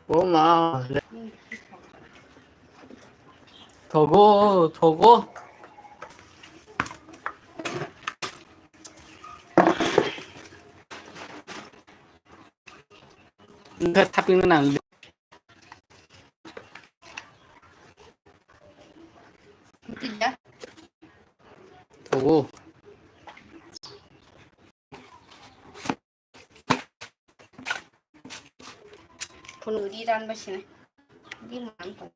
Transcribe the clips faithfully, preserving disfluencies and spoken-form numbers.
Oh ma. Thogo, thogo. Nokha thapingna nang. Thogo. Phunugwi ri ran bai sini. Di man tong.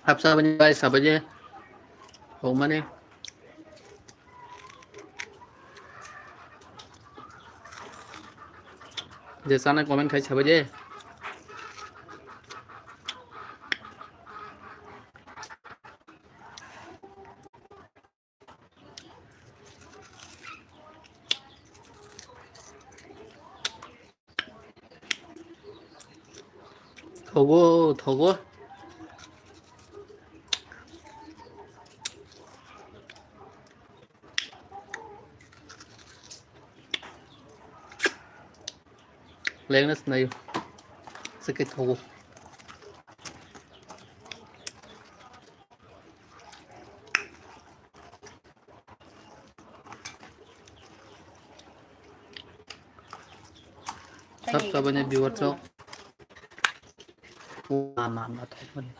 Hapsa bani bai sabaje. Hok mane. Je sana comment khai sabaje. Thogo, thogo. Lengna sinayo. Sake thogo. Sab sabanya viewer chok. Ma, ma, ma, thok mani.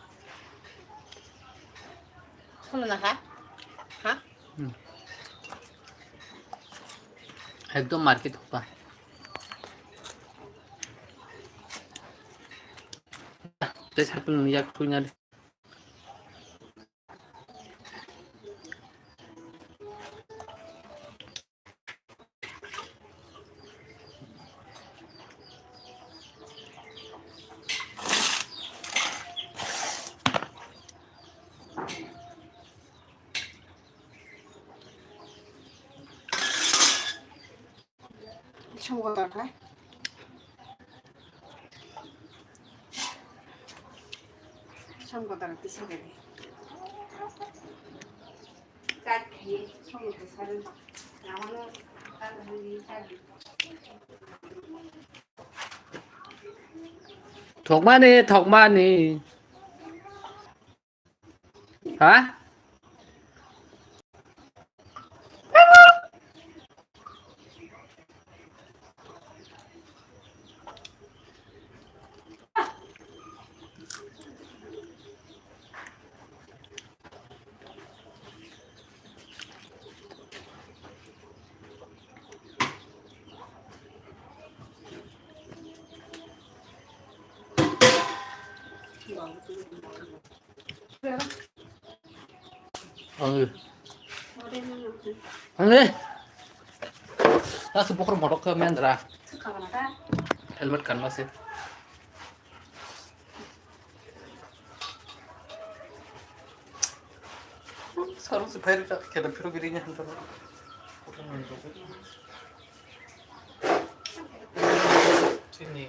Sono na kha? Ha? Hmm. Ekdom market hopa. Tei sapil ni yak thui na. Song kotor kha. Song kotor tisa khe. Chat khe song kotor sar. Namano chat khe chat. Thokmani, thokmani. Ha? Ang. Ang. Asa bukur motok ke mendra. Helmet kan masih. Sekarang si Phairok tak kena phirok giri nya hantar. Sini.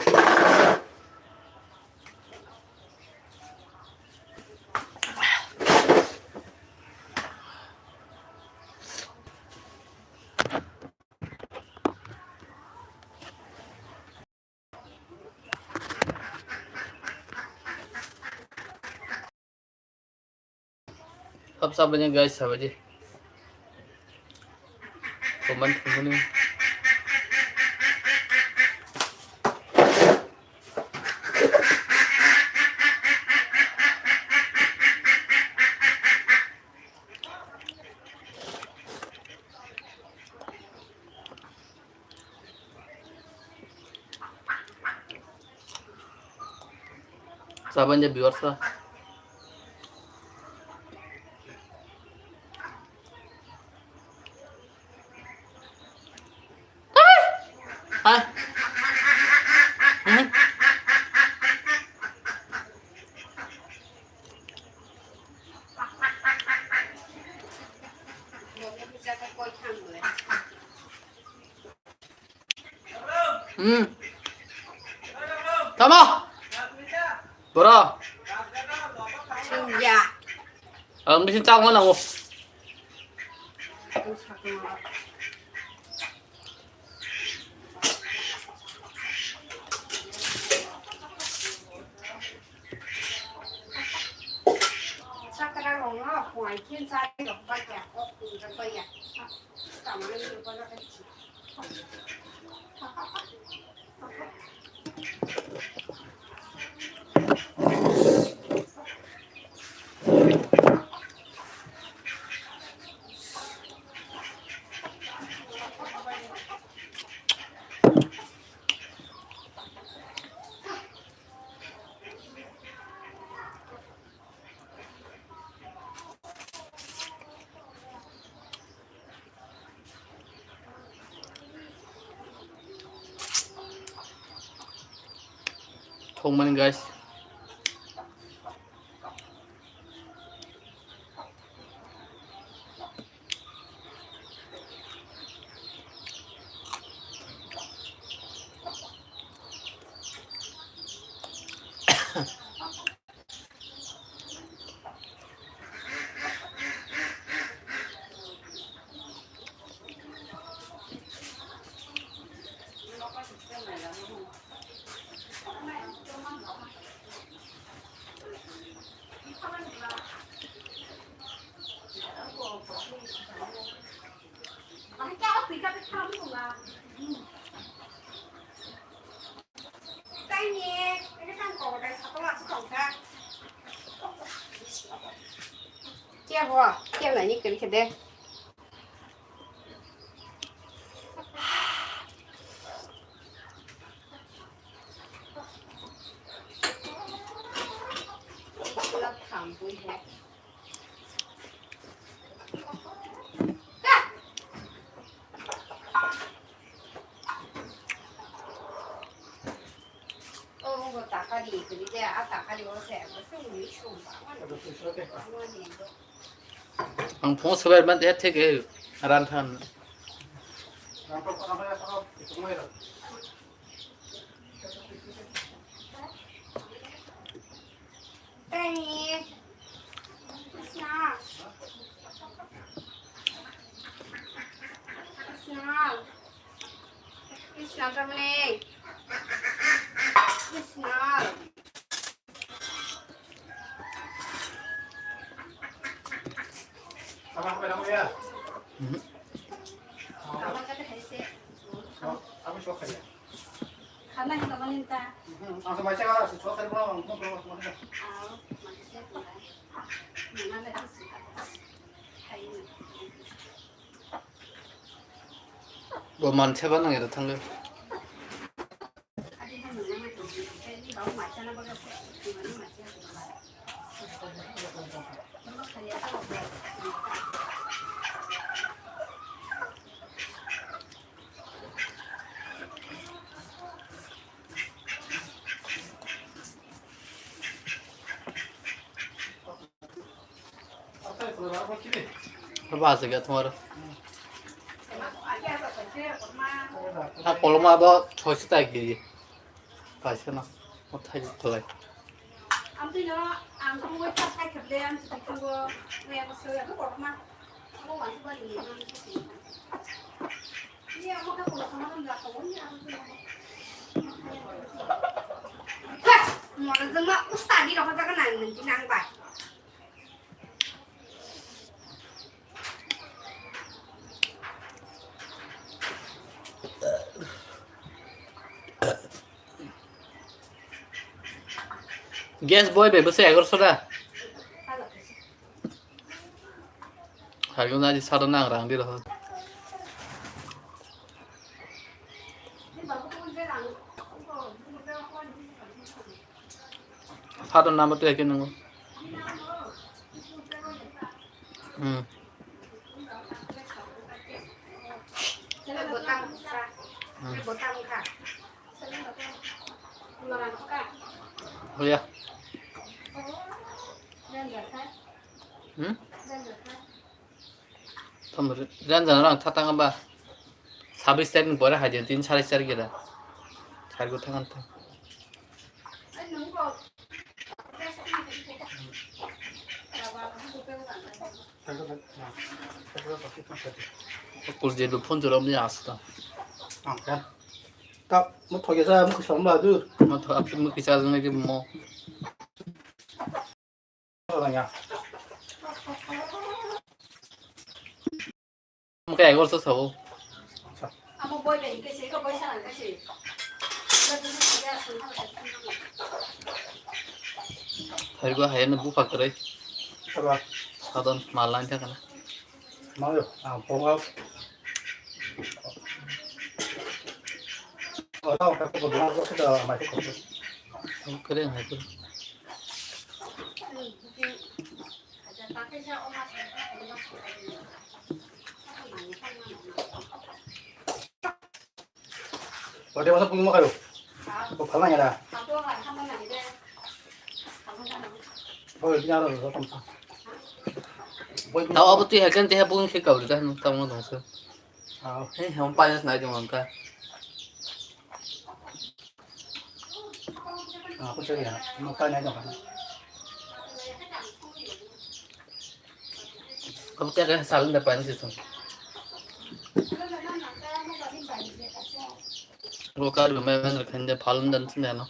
Hap sabanya guys, sabaji. Comment thumuni. Saban je viewers ra. Hai. Hmm? Hmm. Tamo. Bro. Chungya. Ang bisi chakma nango. Thok mani guys. Kebo, kebo nai ni kiri kede. Ang phone sebai man ya thik e ran than. Tani. Isna. Isna. Isna tamni. Isna. Mhm. Bo manse ba nang era thangwi. Ba se ga tomar. Ha koloma bo choi se tai gi. Paisa na. O thai khlai. Amtwi no ang kung wai thak khai kheble ang si kung go. Wai ang so ya ko ma. Amo wan ba ni. Ni amo ka ko sama ram da ko ni amo. Mo jeng ma usta di ro ka ga nang nang di nang ba. Gas boy bai bwsai egaroso da. Harikhe nadi sado nang rang di rohor. Sado nama tu yakin nungo. Hmm. Hmm. Oh ya. Hmm? Tamo re, ran jana rang thatang amba. Sabis tarik ni pore hai din tin sari sari gera. Sari go thangan thang. Ai, nung kok. Gas ni, gas ni. Rawa, aku buka, buka. Kul je do phone jora mya asta. Ang kan. Tak mo thoge sa mo khisa ma dur. Mo tho apni mo khisa jeng lagi mo. Orang ya. Mo kaya gor sa sabo. Amo boi bai ke se ko boi sa ke se. Hari gua hayana bufa kere. Apa? Sadon malan ta kana. Mau yo, ah, pongo. Ora ka ko na ko da mai ko. Kere hai ko. Wate masa pung makayo. Ko phalna ya da. Ko ya da ro ko tamsa. Tao abo twi hakan te ha pung khe kau da no tamo dong se. Ah, he hom pa jas nai dong angka. Ah, ko chari ya. Mo pa nai dong. Abo twi hakan salin da pa ni se. Go kar go me me khande phalun dan sin no.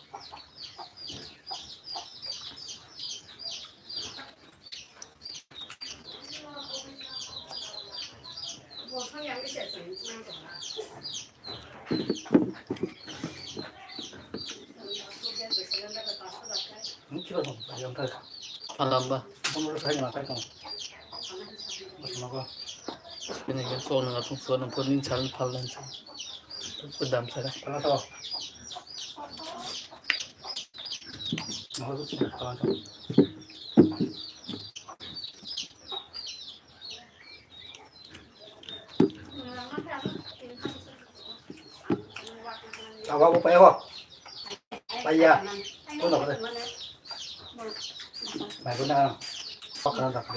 Phalamba. Bini ke so nang atung so nang pun nin chal phalan sa. Pudam sa. Awa bo paya ho. Paya. Ko na ko. Mai ko na. Ko ka na ko.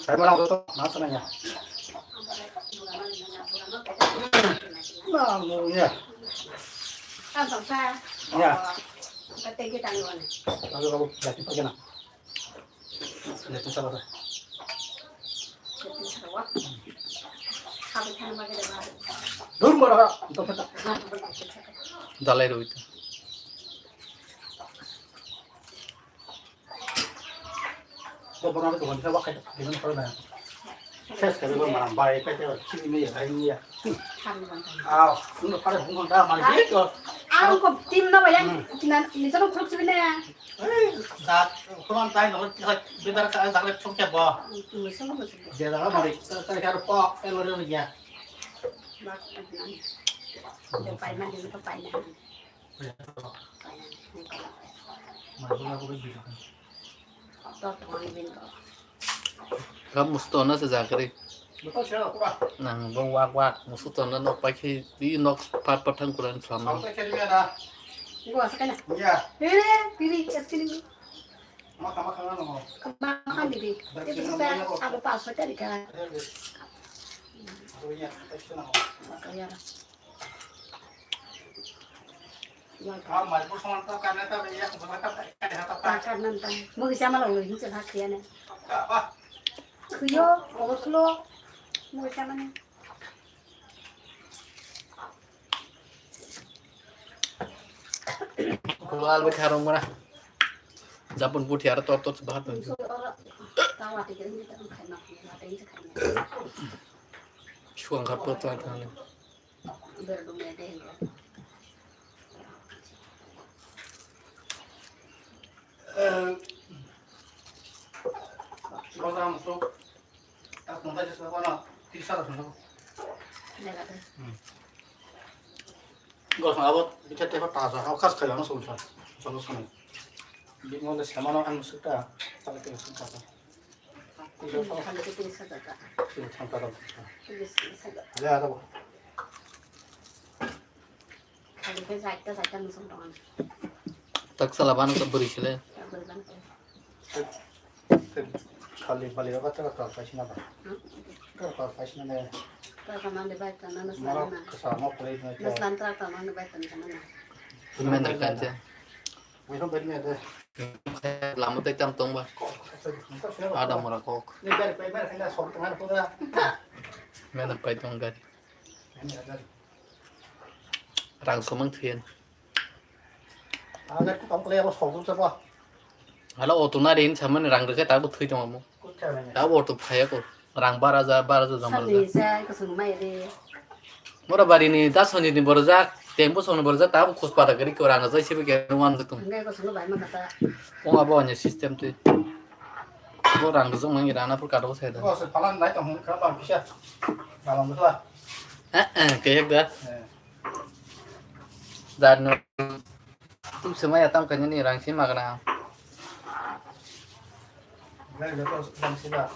Sai mo na ko to na sa na ya. Na mo ya. Ang sa. Ya. Ka te ki tang ko na. Ko ko ya ki pa na. Leto sa ba. Dur mara. Dalai roi ta. Bo bona ko bon ta wa kai. Din ko na. Ses ka ko mara bai ka ta chini me ya bai ya. Ah, uno pare bungo da mari ko. Ang ko tim na ba yang. Tina ni so ko sibine. Ei, dat, kuman tai no, bidar ka, jak le chok ya bo. Je jaga mari, ta, ta kar po, elo re ya. Mari ko ko bi. Kam musto na se jakri. Nang bo wak wak musu tonna nok pai khe di nok pat pat thang kuran salam. Gua sakana. Ya. Piri, piri, es kiri. Maka maka ngano. Maka bibi. Itu bisa ada pasok tadi kan. Maka ya. Mugi sama lo, hinse bhag khiya ne. Khiyo, oslo. Mugi sama ne. Kulo albe kharong mana. Japon puthi aro tor tor bhat. Suang khat tor tor. Rosa musu. Tak nonton sesuatu apa no? Tiga ratus no. Gosong abo bicha tepa taja, abo khas khailano songsa, songsa songsa. Bini mole semano ang sukta, tala tala sukta. Khali ke tiga ratus taka. Tiga ratus taka. Tiga ratus taka. Ya, ada bo. Khali ke saita saita musung tongan. Tak salah bana ke beri sile. Beri bana. Khali bali ba ta ta paisna ba. Ta ta paisna ne. Ta ta nang de bai ta nang sa na. Mara kasa mo play na. Mas lan ta ta nang de bai ta nang na. Tumen de kan je. Mai ro bai ne de. Lama tai tam tong ba. Ada mura kok. Mena pai tong gari. Rang somang thuyen. Hala auto na rin samani rang rikhe tabuk thwi tong amo. Tabuk auto phaya ko. Rang bara ja, bara ja jama Sani rwja. Sa, kusung mai de. Mora bari ni das honji ni borjak, tempo song ni borjak, tabuk khus pada gari ko rang jai sibi ke nuan jatung. Ngai kusung bai ma kasa. Ong abo anya system twi. Bo rang rwjak mangi rana pur kado sai da. Bo se phalan nai tong hwn kha bang kisa. Galang bwsla. Eh, eh, kayakda. Eh. Jar no. Tum semai atam kanya ni rang sima kana. Gari joto rang sima.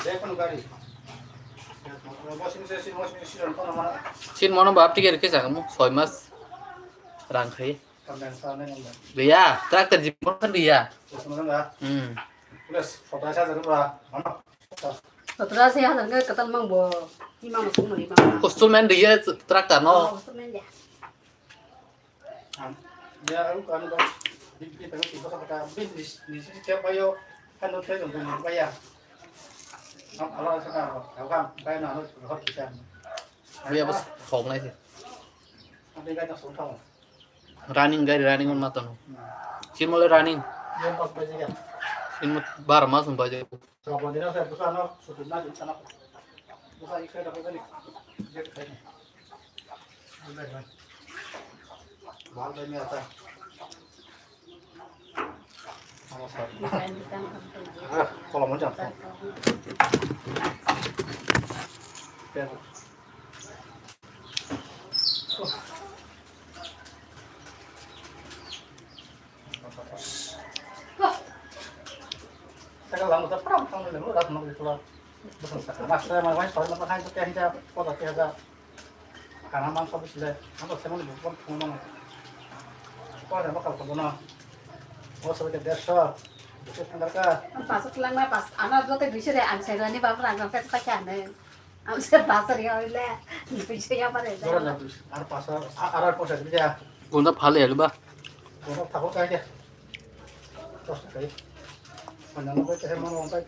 Dekon gari. Washing machine, washing machine kono mana. Sin mono bab tiket ke jagamu soi mas rang khai. Kandang sa nai nang. Riya, tractor jibon kan riya. Washing machine da. Hmm. Plus, sotras hajar rupiah. Mana? Sotras hajar ke katal mang bo. Ima masuk mani mang. Kustul main riya tractor no. Oh, kustul main ya. Ya, aku kan bos. Di di tengah kita kata bin di di sini siapa yo? Kan udah yang punya bayar. Am ala sana ko. Aku kan bayar na harus harus bisa. Riya bos khok nai si. Ada kan tak sotong. Running gari running on matono. Chirmole running. Yang pas baje ya. Chirmo bar mas baje. Sabon dina saya busa no, sudah na sana. Busa ikhai dapat ni. Dia kai. Busa ikhai. Mal bai ni ata. Namaskar. Ah, kalau mau jangan. Saka lang udah pernah tang dulu dah mau gitu lah. Betul saka. Mas saya mau main soal apa kan itu kayak aja kota kayak aja. Karena mang sobi sile, ang sobi sile bukan pun mang. Kau ada bakal kau na. Oh sobi ke desa. Bisa tanggal ka. Pas lang na pas, anak dua teh bisa deh, ang saya ni bapak lang sampai sekian deh. Ang se basari oile, bichaya pare. Dora na dus, ar pasa, ar ar pasa dia. Gunda phale ya ba. Gunda thabo kai dia. Terus kai. Mana no kai mana kai.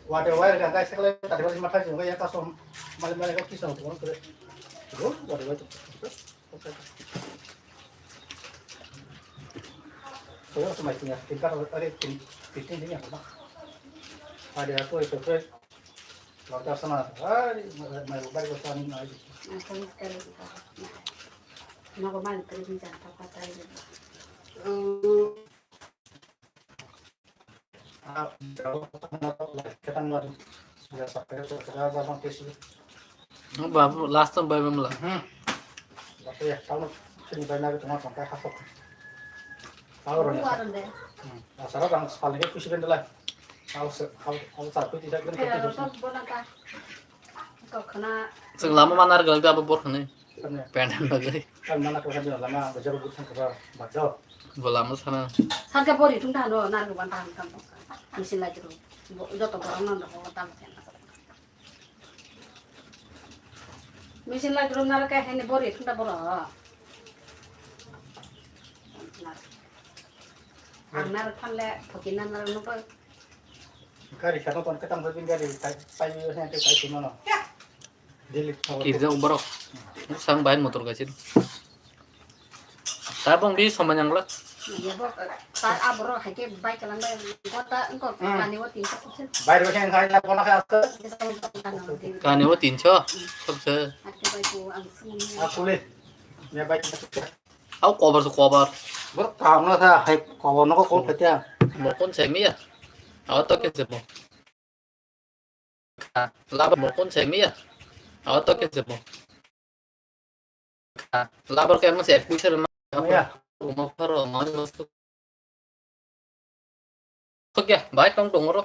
Wade wai ga kai sekle tadi wali mathai jung ya kasom. Mali mali ka kisam ko kre. Gol wade wai. Ko yo mai tinya, tingkat are tin tin dia ba. Ada aku itu ke. Lorda sana, ai, mai, mai, bari ko sani na ai. Ang kami sekali kita. Nogo man kami bisa apa kata ini. Ah, jauh, kita nggak bisa sampai ke sana, bang, ke sini. Ba, last time bai mamla. Hmm. Tapi ya, kalau sini bai nabi teman sampai hasok. Tahu orang ya. Tahu orang deh. Hmm. Asal bang, paling itu sih kan lah. Hausa, hau-, hausa, pwtwi sak gani pwtwi hausa. Chwng lama ma narwkhe abo borok hwnwi. Tamni. Pant bagwi. Tamni mana khe lama, bajar bwthang khe ba, bajar. Bo lama sana. Sakhe bori thung thano, narwk ban thang thang. Machine lai tru. Bo, joto borok no, bo, tam. Machine lai tru narwkhe hene bori thung ta borok. Ang narwk phanle, thokinna narwk nukgo. Gari kano ton ketang bai gari pai pai pai pai sima no. Daily. Kirja borok. Sang bai motor gasin. Tabong bi somai nangla. Ya bo ta aboro haike bai kalang bai. Gota engko hmm. Kani o tinso. Bai ro khen khai la bona kha. Kani o tinso. Sobse. Haike bai ko ang sumuni. Akule. Ya bai. Au kobar se kobar. Bor kam na tha hai kobar no ko kon phatia. Mo kon se miya. Au to ke se mo. Labar mo kon se miya. Au to ke se mo. Labar ke mo se puisa na. Miya. Mo pharo mo mo. Oke, bai tong tong oro.